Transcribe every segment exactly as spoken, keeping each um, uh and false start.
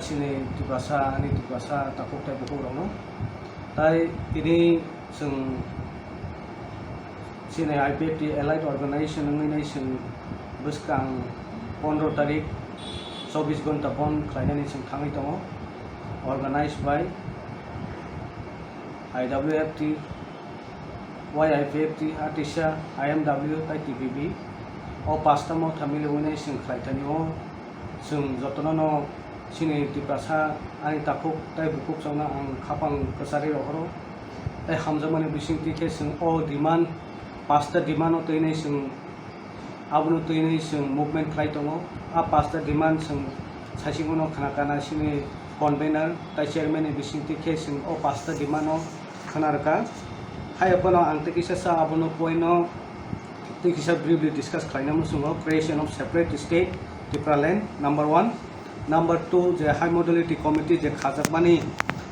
Chini Tiprasa, ani Tiprasa takhuk tei bukhuk rokno. Tai tini chwng chini I P F T allied organization wngwi nai chwng bwskang pondro tarik chobbish ghonta bond khlainani chwng thangwi tongo, organized by I W F T, Y I P F T, Atisa, I M W, tai T P B. O pasta motha miliwi nai chwng khlaithani o chwng jotono no chini Tiprasa ani takhuk tai bukhuk chongno ang khapang kwcharwi rohoro. Tai hamjakmani bisingtwi khe chwng o demand, pasta demand o twi nai chwng Abono twi nai chwng movement khlai tongo. A pasta demand chwng saichung no khna kana chini convener tai chairman ni bisingtwi khe chwng o pasta demand no khna rwkha. Hai phano ang tei kisa sa abono point no tei kisa briefly discuss khlaina muchungo, creation of separate state Tipraland number one. Number two, je High Modality Committee je khajakmani,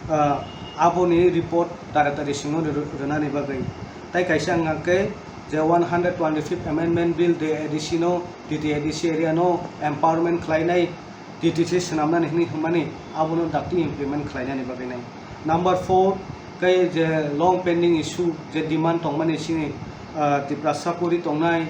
ah, aboni report taratari singno rw-, rwnani bagwi. Tai kaisa wngkha khe je one hundred twenty-fifth Amendment Bill, de A D C no, T T A D C area no empowerment khlainai, T T C swnamnani hwnwi hwnmani abono dakti implement khlainani bagwi nai. Number four, khe je long pending issue, je demand tongmani chini, ah, Tiprasa pori tongnai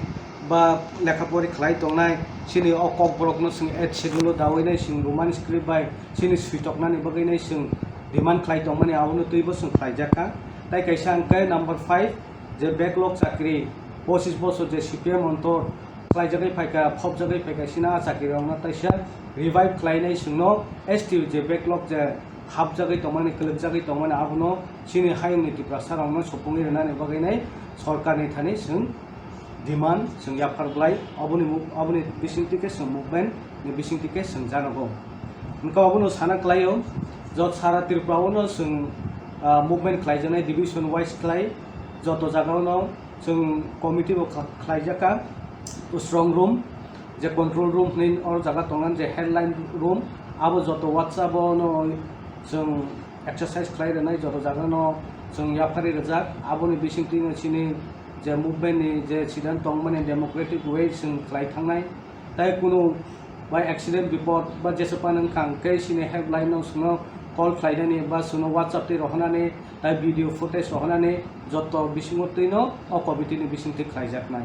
ba lekha pori khlai tongnai, chini o kokborokno chwng eighth schedule o dawi nai chwng Roman script bai chini switoknani bagwi nai chwng demand khlai tongmani, abono twibo chwng khlaijak kha. Tai kaisa hwnkhe number five, je backlog chakri, pochis bosor je C P M ontor khlaijagwi phaikha, phobjagwi phaikha, chini a chakrirokno taisa revive khlainai chwngno S T je backlog je hapjagwi tongmani, kwlwkjagwi tongmani, abono chini hayungni Tiprasarokno supungwi rwnani bagwi nai sorkarni thani chwng demand chwng yaphar glai, aboni mu-, aboni bisingtwi khe chwng movement ni bisingtwi khe chwng janogo. Hwnkhe obono sana klaio, jot sara Tripura o no chwng, ah, movement khlaijaknai division wise khlai, joto jaga o no chwng committee bo kha-, khlaijak kha, strong room, je control room hwnwi o jaga tongnani je headline room, abo joto WhatsApp o no chwng exercise khlai rwnai, joto jaga no chwng yaphari rwjak, aboni bisingtwi no chini je movement ni je sidan tongmani democratic way chwng khlai thangnai, tai kunu bai accident bipod ba jesa pan wngkha hwnkhe chini helpline no chwngno call khlainani ba chwngno WhatsApp twi rohornani tai video footage rohornani joto bisingo twi no o committee ni bisingtwi khlaijaknai.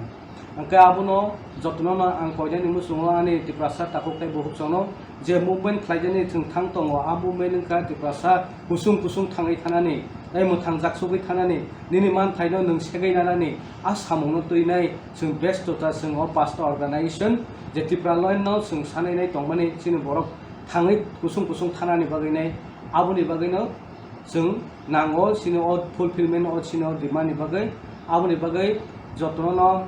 Hwnkhe abono jotono no ang koinani muchungo ani Tiprasa takhuk tei bukhuk chwngno je movement khlaijani chwng thang tongo, a movement wngkha Tiprasa kusung kusung thangwi thanani, tei mwthang jaksugwi thanani, nini manthaino nwng segwi nanani, a samungno twinai chwng bestota chwng o pasta organization je Tipraland no chwng sanainai tongmani chini borok thangwi kusung kusung thanani bagwi nai, aboni bagwino chwng nango chini o fulfillment o chini o demand ni bagwi, aboni bagwi jotono no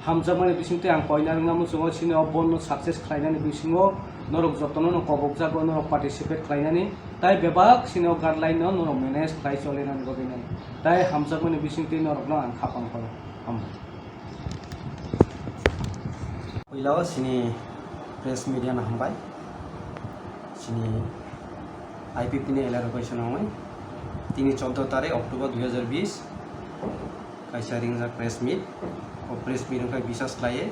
hamjakmani bisingtwi ang koina rwngna muchungo chini o bond no success khlainani bisingo norok jotono no kobokjago norok participate khlainani, tai bebak chini o guideline no norok manage khlai cholinani bagwi nai, tai hamjakmani bisingtwi norokno ang khapang pharo. Hambai. Puila o chini press media no hambai. Chini I P P ni allied organization wngwi tini chordo tarik October dui hazar bish kaisa ringjak press meet. O press meet wngkha bisas khlaiwi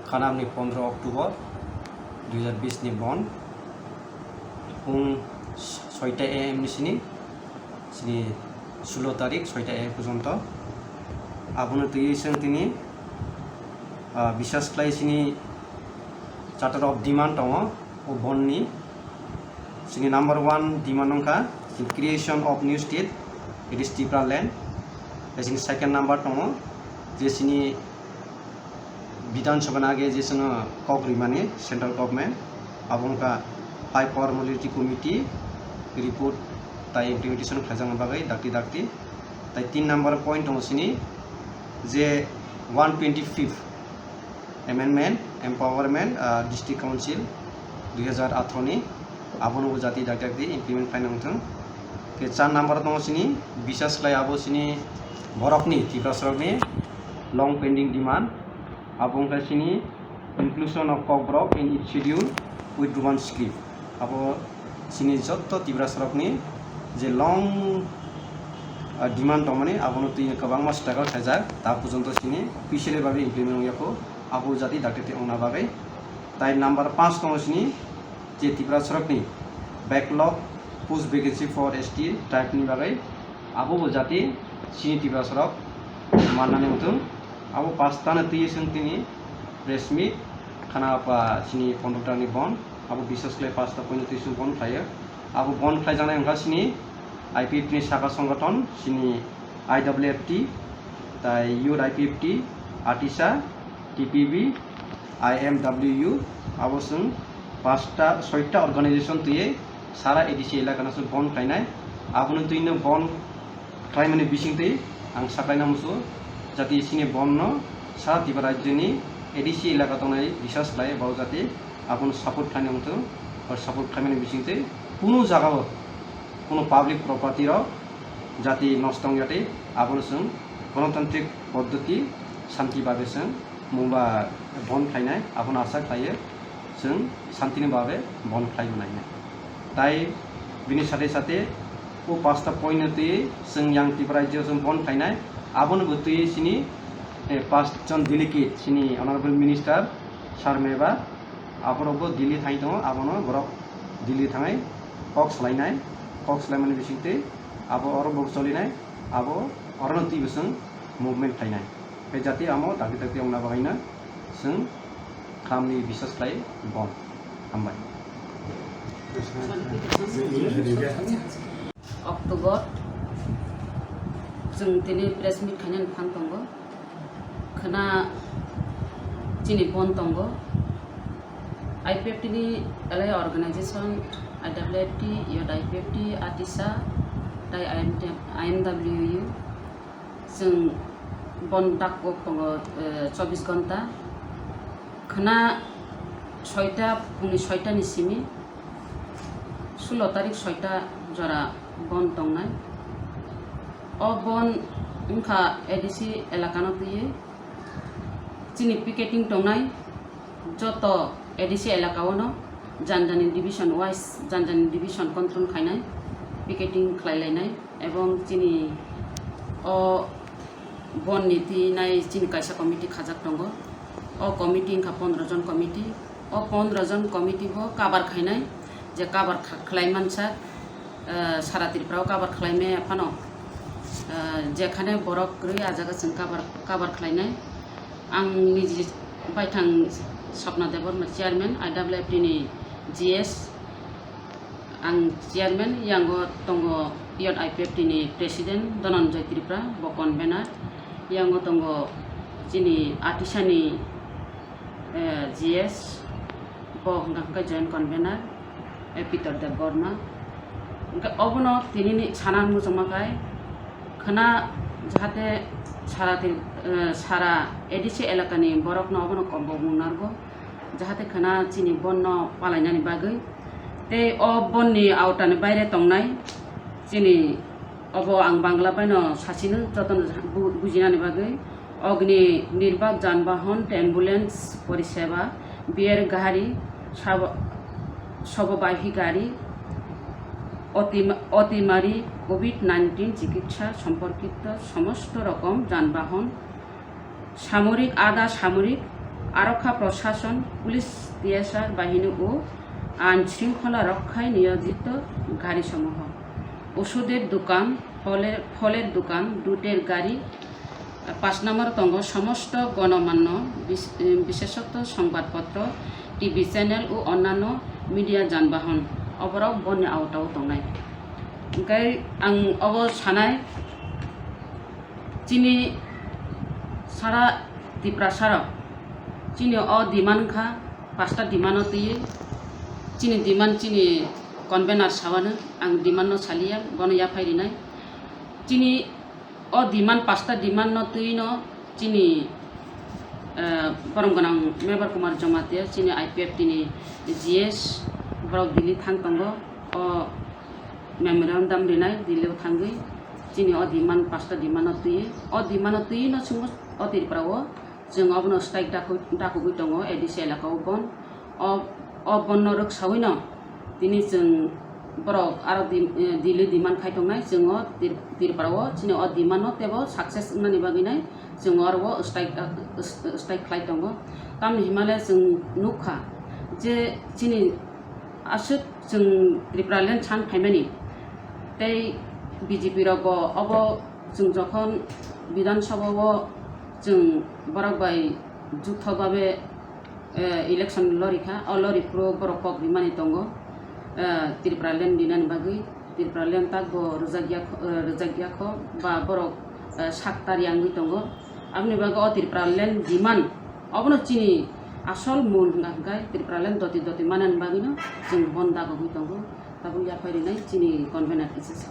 khanamni pondro October dui hazar bish ni bond pung soita A M ni sini chini sulo tarik soita A M porjonto. Abono twiwi chwng tini, ah, bisas khlai chini charter of demand tongo o bond ni. Chini number one demand wngkha the creation of new state, it is Tipraland. Tei chini second number tongo je chini Bidhan Sabha ni age je chwngno kok rimani central government, abo wngkha High Power Modality Committee report tai implementation khlaijakna bagwi dakti dakti. Tai tin number point tongo chini je one twenty fifth amendment, empowerment, ah, district council dui hazar atharo ni, abono bo jati dakti dakti implement khlaina wngthwng. Khe char number tongo chini bisas khlai abo chini borokni Tiprasarokni long pending demand, abo wngkha chini inclusion of Kokborok in its schedule with Roman script. Abo chini jotto Tiprasarokni je long, ah, demand tongmani, abono twi kwbangma struggle khaijak, ta porjonto chini officially babe implement wngya kho, abo jati dakti ongna bagwi. Tai number panch tongo chini Tiprasarokni backlog post vacancy for S T tribe ni bagwi abo bo jati chini Tiprasarok mannani wngthung. Abo pasta no twi chwng tini press meet khana apa chini pondro ta ni bon, abo bisas khlai pasta point no twi chwng bon khlaio. Abo bon khlaijaknai wngkha chini I P F T ni saka songothon, chini I W F T, tai Youth I P F T, ATISA, T P B, I M W U, abo chwng pasta soita organization twiwi sara A D C elaka no chwng bon khlainai. Abono twi no bon khlaimani bisingtwi ang saklaina muchungo, jati chini bon no sara Tripura rajyoni A D C elaka tongnai bisas khlai, bo jati abono support khlaina muchungo, support khlaimani bisingtwi kunu jagao kunu public property rok jati nosto wngya tei abono chwng gonotantrik poddoti shanti babe chwng mungba bon khlainai, abono asa khlaio chwng shantini babe bon khlai mwnai. Tai bini sate sate o pasta point no twi chwng yang Tripura rajyo chwng bon khlainai, abono bo twi chini, eh, pas jon delegate chini honorable minister sir meba aborok bo Delhi thai tongo, abono borok Delhi thangai kok salainai, kok salaimani bisingtwi abo oro bo cholinai, abo orono twi bo chwng movement khlainai. Tei jati amo dakti dakti wngna bagwino chwng khamni bisas khlai bon. Hambai. October chwng tini press meet khainani phan tongo. Khwna chini bon tongo. I P F T ni alai organization, I W F T, Youth I P F T, ATISA, tai I M T, I M W U. Chwng bon dak kok tongo, eh, chobbish ghonta. Khwna soita, phungni soita ni simi sulo tarik soita jora bon tongnai. O bon wngkha A D C elakano twiwi chini picketing tongnai joto A D C elakaono janjani division wise, janjani division control khainai, picketing khlailainai. Ebong chini o bon ni twi nai chini kaisa committee khajak tongo. O committee wngkha pondro jon committee. O pondro jon committee bo cover khainai, je cover kha-, khlai mansa, eh, sara Tripura o cover khlai maya phano, eh, jekhane borok kwrwi a jaga chwng cover, cover khlainai. Ang niji baithang Swapna Debbarma, chairman, I W F T ni G S. Ang chairman, yango tongo Youth I P F T ni president Dhananjay Tripura, bo convener. Yango tongo chini ATISA ni, eh, G S, bo hwnkha hwnkhe joint convener, eh, Pitor Deb Borma. Hwnkhe obono tinini sana muchungma khai khwna jahate sara tin, eh, sara A D C elakani borokno obono kobok mung narwgo. Jahate khwna chini bonno palainani bagwi. Tei o bonni aotani baire tongnai chini obo ang Bangla baino sachino jotono bu-, bujinani bagwi. Agni nirbak janbahon tei ambulance poriseba, beer gari, sabo-, sobobahi gari, otima-, otimari, covid nineteen chikitsa somporkito somosto rokom janbahon, সামরিক, আধা সামরিক, আরক্ষা প্রশাসন, police, TSR বাহিনী ও আইন শৃঙ্খলা রক্ষায় নিয়োজিত গাড়িসমূহ, ওষুধের দোকান, ফলের, ফলের দোকান, দুধের গাড়ি, পাঁচ নম্বর tongo সমস্ত গণমান্য বিশ-, বিশেষত সংবাদপত্র, টিভি চ্যানেল ও অন্যান্য মিডিয়া যানবাহন অবরোধ বন্ধ আওতাও tongnai. Hwnkhe ang obo sanai, chini sara Tiprasarok chini o demand wngkha, pasta demand o twiwi chini demand chini convener sawano ang demand no saliya, bono yaphai rinai. Chini o demand, pasta demand no twi no chini, eh, borom gwnang Mebar Kumar Jamatia, chini I P F T ni G S, borok Delhi thang tongo. O memorandum rinai Delhi o thangwi chini o demand, pasta demand no twi, o demand no twi no chwngno o Tripura o chwng obono strike daku-, dakugwi tongo A D C elaka o bon. O, o bon no rwksawino tini chwng borok aro di-, eh, Delhi demand khai tongnai, chwng o Tir-, Tripura o chini o demand no teibo success wngnani bagwi nai chwng oro o strike, eh, strike khlai tongo. Tamni himale chwng nukha je chini Aswk chwng Tripura land san phaimani tei B J P rokbo obo chwng jokhon Bidhan Sabha o chwng borok bai juthok babe election lorikha, o loriphuru borok kok rimani tongo Tripura land dinani bagwi. Tripura land takbo rwjakya rwjakya kho ba borok sak tari wngwi tongo. Aboni bagwi o Tripura land demand obono chini asol mul hwnkha hwnkhe Tripura land doti doti manani bagwino chwng bon dagogwi tongo. Tabuk yaphai rinai chini convener kisa.